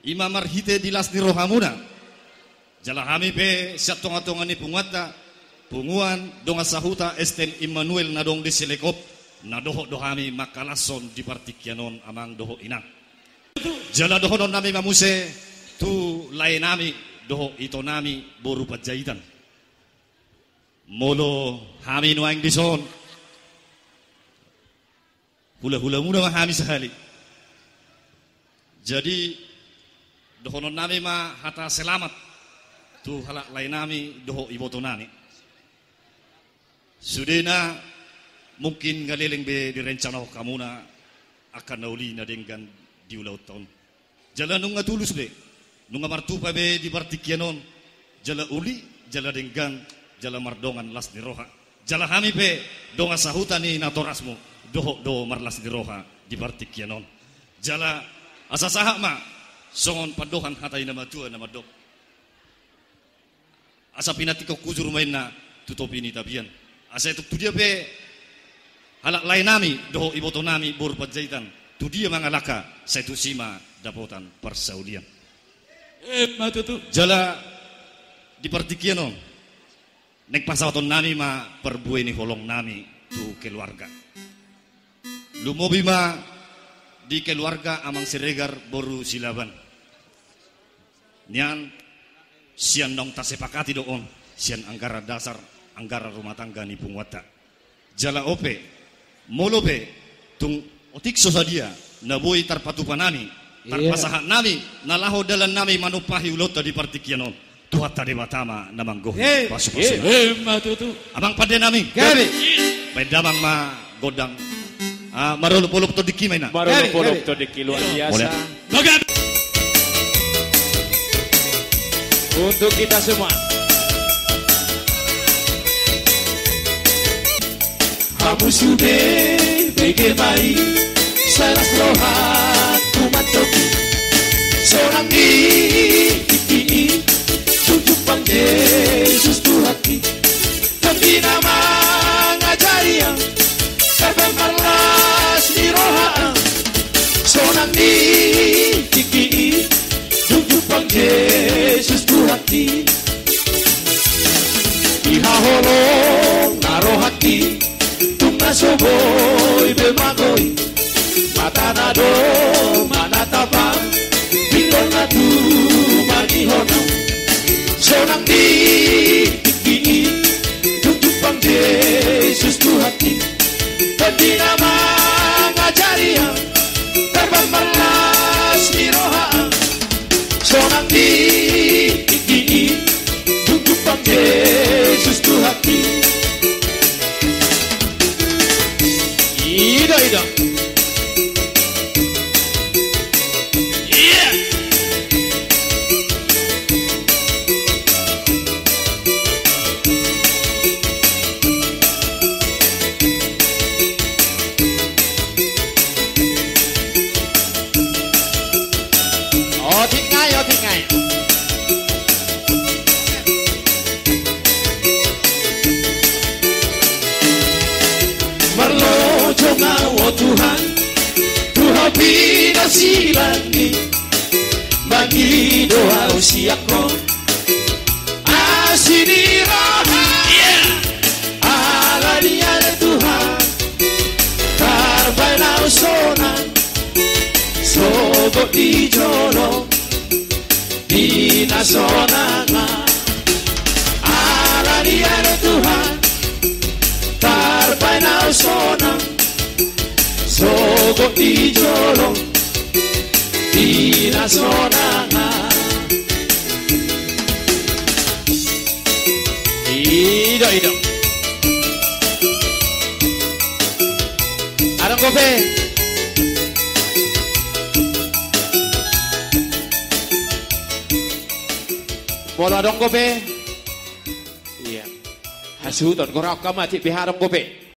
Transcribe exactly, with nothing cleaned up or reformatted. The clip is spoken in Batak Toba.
I ma marhite di las ni rohamuna. Jala hami pe sian tongatonga ni punguanta, punguan dongan sahuta S T M Immanuel na adong di Selekop, na dohot do hami mangkalashon di partingkian on, amang dohot inang. Jala dohononnami ma muse tu laenami dohot itonami boru Panjaitan. Molo hami nuaeng dison, hulahulamuna ma hami sahali. Jadi dohononnami ma hata selamat tu halak laenami dohot ibotonami. Sudena mungkin nga leleng be direncanahon hamuna angka na uli na denggan di ulaonta on. Jala nunga tulus be, nunga martupa be di partingkian on, jala uli, jala denggan, jala mardongan las ni roha. Jala hami pe dongan sahuta ni natorasmu, dohot do marlas ni roha di partingkian on. Jala asa sahat ma songon pandohan hata ni na matua na mandok: Asa pinantikhon hujur ma inna tu topi ni tapian. Asa tung tudia pe halak laenami dohot ibotonami boru Panjaitan, tudia mangalangka, sai tusi ma dapotan parsaulian. Emma tutu. Jala di partingkian on, naeng pasahatonnami ma parbue ni holongnami tu keluarga. Lumobi ma di keluarga amang Siregar boru Silaban. Nian sian naung tasepakati do on sian anggaran dasar, anggaran rumah tangga ni punguanta. Jala on pe, molo pe tung otik so sadia na boi tarpatupanami, iya, tarpasahatnami, na laho dalannami manumpahi ulaonta di partingkian on, Tuhanta Debata ma na manggohi, eh, pasupasu. Eh, emma tutu. Amang pandenami. Gabe. Baen damang ma gondang. Ah, marolopolop tondingki ma inna. Marolopolop tondingki, luar biasa. Boleh. Untuk kita semua. Hamu sude bege ma i, sai las rohangku mandok i. Sonang ni tingki i, dung jumpang Jesus Tuhanki. Tondi na mangajari au, gabe marlas ni roha au. Sonang ni tingki i, dung jumpang Jesus Tuhanki. Di haholongan rohangki, tung na so boi be manggohi. Matana do manatap au, pinggolna tumangihon au. Sonang ni tingki i, dung jumpang Jesus Tuhanki. Tondi na mangajari au, gabe marlas ni roha au. Sonang ni tingki i, dung jumpang Jesus Tuhanki. Ida, ida. Iya. Otik nai, otik nai. Marlojong au, o Tuhan, tu hau pinarsilang i, mangido au sian Ho. Asi ni roha. Iya. Alani ale Tuhan, tarbaen au sonang, sogot di jolo di na sonang. Alani ale Tuhan, tarbaen au sonang, sogot di jolo di na sonang. Ida, ida. Adong dope. Molo adong dope. Iya. Hasuhuton, gorahon hamu atik pe adong dope.